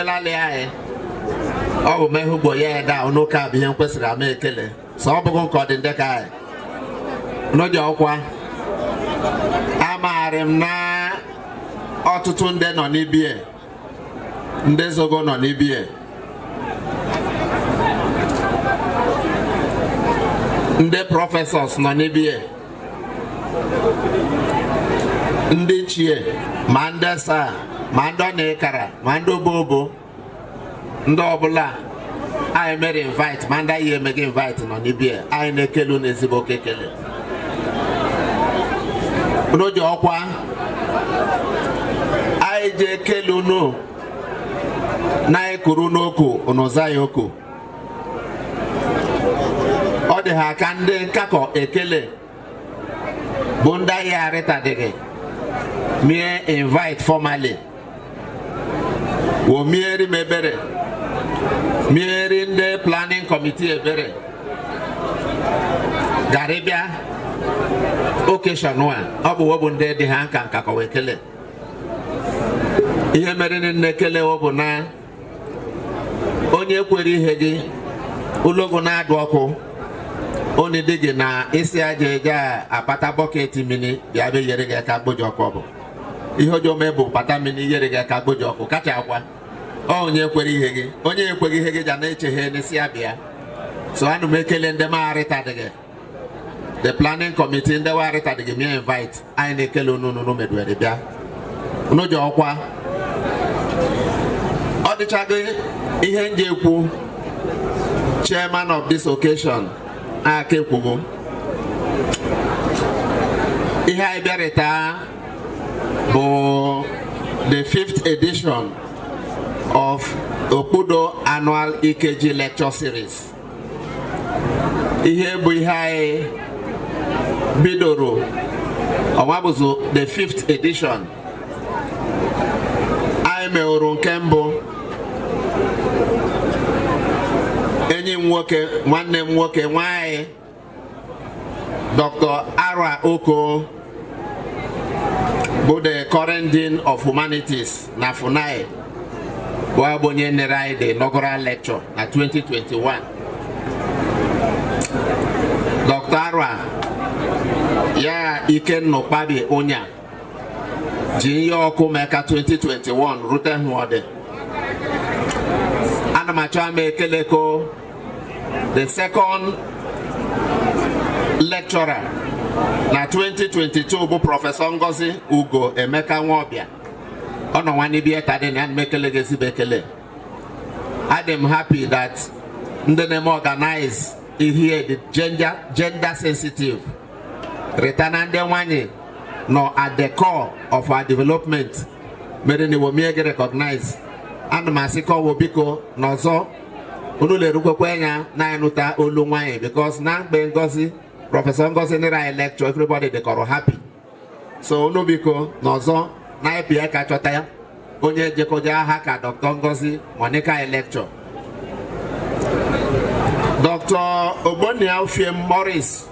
Emelali anyị ọ bụ mehugbo ya ede a n'ụka bụ ihe m kwesịrị ama ekele so ọ bụghị nke ọ dị ndị ka anyị n'oge ọkwa amaarị m na ọtụtụ ndị nọ n'ibie, ndị zogo nọ n'ibie, ndị professors nọ n'ibie, ndị ichie, ma ndị saa, ma ndị ọ na-ekara, ma ndị obobo, ndị ọbụla anyị mere invite, ma ndị anyị emeghị invite nọ n'ibie. Anyị na-ekele unu ezigbo oke ekele n'oge ọkwa. Anyị ji ekele unu na anyị kụrụ n'oku unu za ya oku. Ọ dị ha ka ndị nkakọ ekele bụ ndị anyị arịtadịghị mie invite formally, wo mieri m ebere, mieri ndị planning committee ebere gara bịa occasion a. Ọ bụ wobụ ndị dị ha nka nka kọwa ekele. Ihe mere nne ekele bụ na onye kwere ihe gị ụlọgụ na-adụ ọkụ onye dị gị na isi aja eje apata bucket mmiri bịa bịa yere gị aka gboji ọkụ. Ọ bụ ihe ọjọọ mee bụ pata mmiri yere gị aka gboji ọkụ kacha akwa. Ọ onye kwere ihe gị, onye ekweghị ihe gị ja na-eche ha n'isi ya bịa. So ana m ekele ndị m arịtadịghị, the planning committee, ndị wa arịtadịghị mie invite. Anyị na-ekele unu unu meduere bịa unu ji ọkwa. Ọ dịchaghị ihe nje ekwu. Chairman of this occasion aka ekwugo ihe anyị bịarịta bụ the fifth edition of Okpudo Annual Ikeji Lecture Series. Ihe bụ ihe anyị bidoro ọnwa bụzụ the fifth edition. Anyị meworo nke mbụ, enyi m nwoke, nwanne m nwoke nwanyị, Dr. Ara Oko bụ the current Dean of Humanities na FUNAI, bụ abụ onye nere anyị the inaugural lecture na 2021. Dr. Ara ya Ikenna Ụkpabi Ụnya ji ihe ọkụ mee ka 2021 rute hụ ọ dị. Ana m achọ ama ekele ko the second lecturer na 2022 bụ Professor Ngozi Ugo Emeka Nwobia. Ọ nọ nwanne bie tadị na ana m ekele gị ezigbo ekele. Adị m happy that ndị na-eme organize ihe dị gender sensitive rịta na ndị nwanyị nọ at the core of our development mere na iwomie gị recognize. Ana m asị ka ọwụ biko n'ọzọ unu lerukwekwa anya na ịnụta olu nwanyị, because na mgbe Ngozi, Professor Ngozi nere anyị lecture, everybody dịkọrọ happy. So unu biko n'ọzọ na ịpị ya ka chọta ya onye jekọje aha ka Dr. Ngozi Monica anyị lecture. Dr. Ogbonnia Ofiem Morris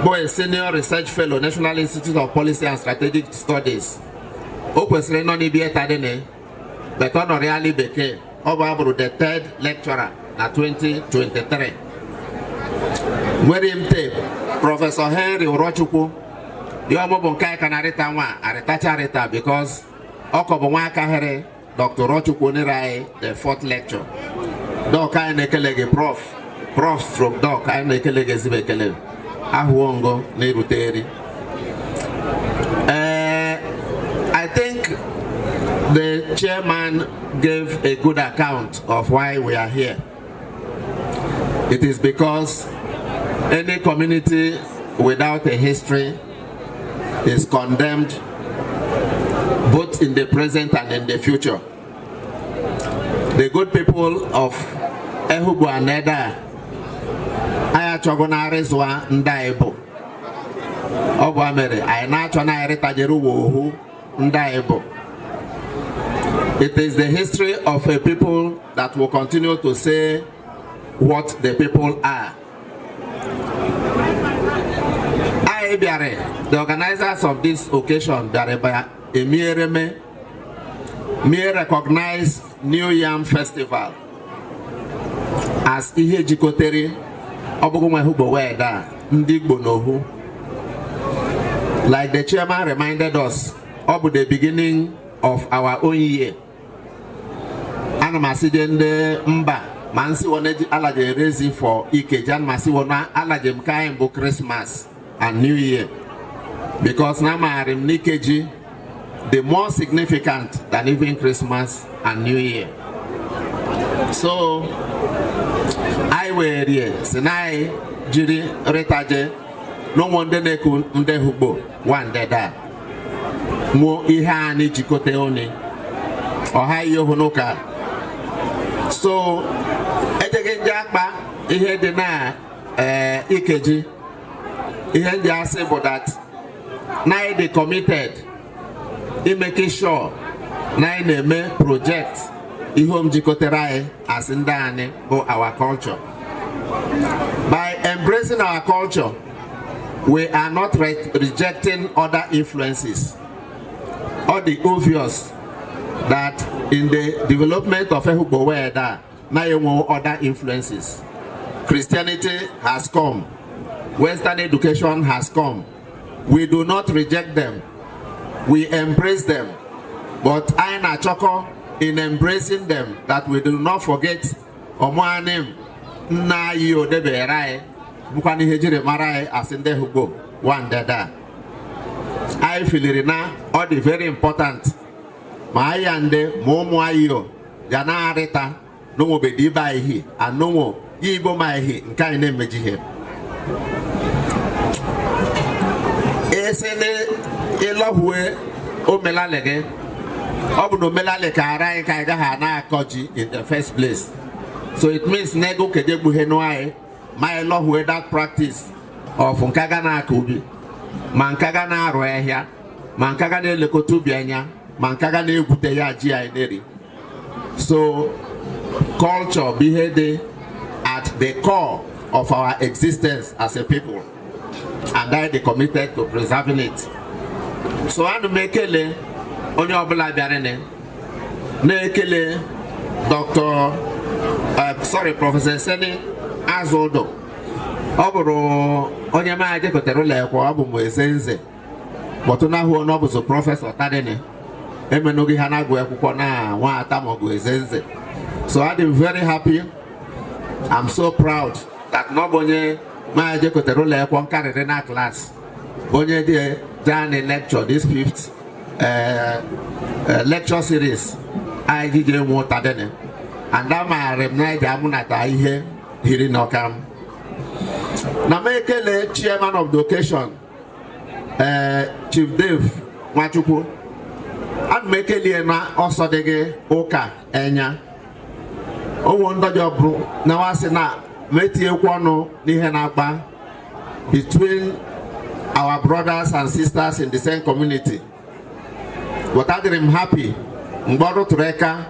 bụ a senior research fellow, National Institute of Policy and Strategic Studies. O kwesịrị ịnọ n'ibie tadịnị but ọ nọrọ ya bekee. Ọ bụ abụrụ the third lecturer na 2023. Nwere m tape Professor Henry Ụrọchukwu ya ọmụ bụ nke anyị ka na-arịta nwa arịtacha arịta because ọkọ bụ nwa aka here. Dr. Ụrọchukwu nere anyị the fourth lecture. Doc, anyị na-ekele gị. Prof stroke Doc, anyị na-ekele gị ezigbo ekele. Ahụwo ngo na-erute eri. I think the chairman gave a good account of why we are here. It is because any community without a history is condemned both in the present and in the future. The good people of Ehugbo and Eda, anyị achọgo na arịzụa ndị anyị bụ. Ọ bụ mere anyị na-achọ na anyị rịtajere ụwa ohu ndị anyị bụ. It is the history of a people that will continue to say what the people are. Anyị bịara, the organizers of this occasion bịara by emiereme May recognize New Yam Festival as ihe jikọtere ọbụghị nwa Ehugbo weda ndị Igbo n'ohu. Like the chairman reminded us, ọ bụ the beginning of our own year. Ana m asị je ndị mba ma nsị wone alaje erezi for Ikeji, ana m asị wona alaje m ka anyị bụ Christmas and New Year, because na amaghara m n'Ikeji the more significant than even Christmas and New Year. So anyị were si na anyị jiri rịtaje n'ụmụ ndị na-eku ndị Ehugbo wandeda nwuo ihe anyị jikọta oni ọha ihe ohu n'ụka. So ejeghị ndị akpa ihe dị na Ikeji, ihe ndị asị bụ that na anyị dị committed imeke sure na anyị na-eme project ihe om jikọtara anyị as ndị anyị bụ our culture. By embracing our culture, we are not rejecting other influences. All the obvious that in the development of Ehugbo Weda, na enwe other influences. Christianity has come, Western education has come. We do not reject them, we embrace them. But anyị na-achọkọ in embracing them that we do not forget ọmụanim nna anyị odebere anyị bụkwa ihe jiri mara anyị asị ndị Ehugbo wandeda. Anyị filiri na ọ dị very important ma anyị ya ndị ma ụmụ anyị o ga na-arịta n'onwebedi ibe anyị anụnwụ igbo ma ihe nke anyị na-emejighe esi na ịlọhue omelali gị. Ọ bụ na omelali ka ara anyị ka anyị gaghị na-akọ ji in the first place. So it means na ego keje gbughe nụ anyị ma anyị lọhue that practice of nke ga na-akọ ubi, ma nke ga na-arụ ahịa, ma nke ga na-elekọta ubi anya, ma nke ga na-egwute ya ji anyị na-eri. So culture bụ ihe dị at the core of our existence as a people, and I dey committed to preserving it. So ana m ekele onye ọbụla bịara, na-ekele Dr. Sorry, Professor Seni Azụdụ. Ọ bụrụ onye ma jekọtara ụlọ ekwe, ọ bụ m eze nze kpọtụ na ahụ na ọ bụzụ professor tadịnị emenụghị ha na-agụ akwụkwọ na nwata maọbụ eze nze. So I'm very happy, I'm so proud that na ọ bụ onye ma jekọtara ụlọ akwụkwọ nkarịrị na class, onye dị jani lecture this fifth lecture series anyị ji jee nwụ tadịnị, and amaara m na eji amụnata ihe hiri n'ọka m. Na m ekele chairman of the occasion, Chief Dave Nwachukwu. Ana m ekele na ọsọ dị gị ụka enya ụmụ ndọjọ bụ na wasị na metinyekwu ọnụ n'ihe na-agba between our brothers and sisters in the same community, but adịrị m happy mgbe ọ rụtụrụ aka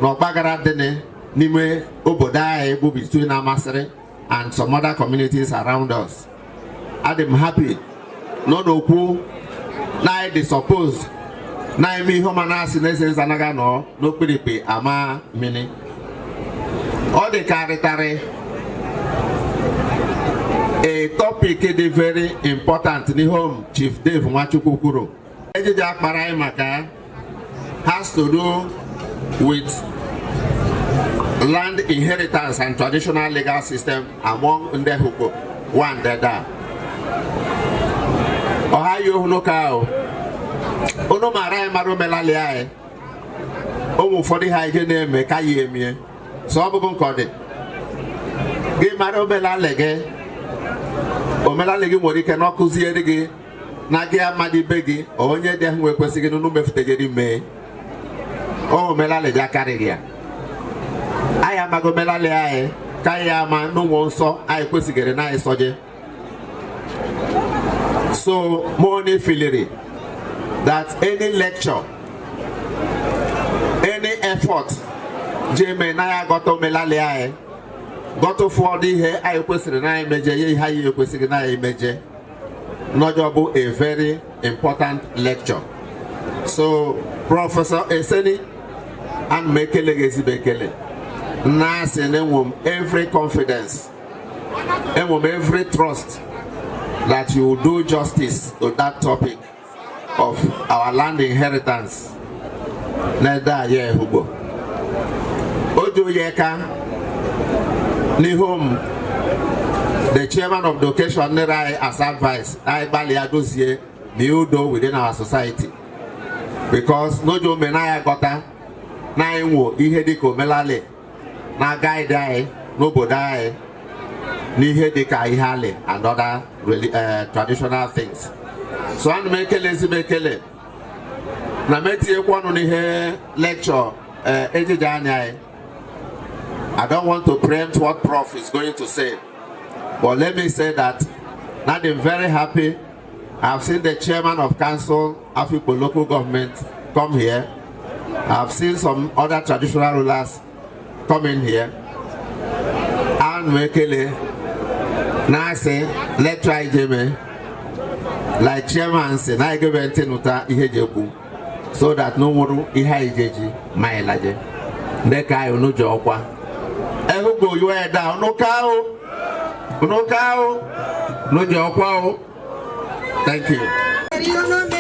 na ọgbagara dị n'ime obodo anyị bụ between Amasịrị and some other communities around us. Adị m happy nọ n'okwu na anyị dị suppose na-eme ihe ọma na-asị na eze nze anaghị anọ n'okpirikpi ama mmiri. Ọ dị karịtarị a topic dị very important n'ihe om Chief Dave Nwachukwu kwuru. Ejije akpara anyị maka has to do with land inheritance and traditional legal system among ndị Ehugbo wandeda. Ọha yi ohu n'ụka ahụ unu mara anyị mara omelali anyị ụmụ ụfọdụ ha ihe na-eme ka ya emie. So ọ bụghị nke ọ dị gị mara omelali gị, omelali gị nwere ike na ọkụziere gị na gị amadị ibe gị onye dị ahụ ekwesịghị n'unu mefutegere mee o omelali dị akarịghị ya. Anyị amaghị omelali anyị ka anyị ama n'ụmụ nsọ anyị kwesịgịrị na anyị sọje. So Moni filiri that any lecture, any effort jeme na ya gọta omelali anyị, gọta ụfọdụ ihe anyị kwesịrị na anyị meje ya, ihe anyị ekwesịghị na anyị meje n'ọjọọ bụ a very important lecture. So Professor Eseni Ana m ekele gị ezigbo ekele, na-asị na enwe m every confidence, enwe m every trust that you will do justice to that topic of our land inheritance n'ede anyị Ehugbo. O ji onye ka n'ihu m, the chairman of the occasion nyere anyị as advice, anyị gbalịa dozie na udo within our society, because n'oge omenala gọta na anyị nwo ihe dịka omenala na guide anyị n'obodo anyị n'ihe dịka ihe ali and other traditional things. So ana m ekele ezigbo ekele na m etinyekwa ọnụ n'ihe lecture ejije anya anyị. I don't want to preempt what Prof is going to say, but let me say that now I'm very happy. I've seen the chairman of council, Afikpo local government, come here. I've seen some other traditional rulers come in here. Ana m ekele na-asị lecture anyị jeme, like chairman sị na anyị gebe ntị nụta ihe ji ekwu, so that no nwụrụ ihe anyị jeji ma anyị laje ndị ka anyị unu ji ọkwa Ehugbo yuo eda unu ka o unu ka o unu ji ọkwa o. Thank you.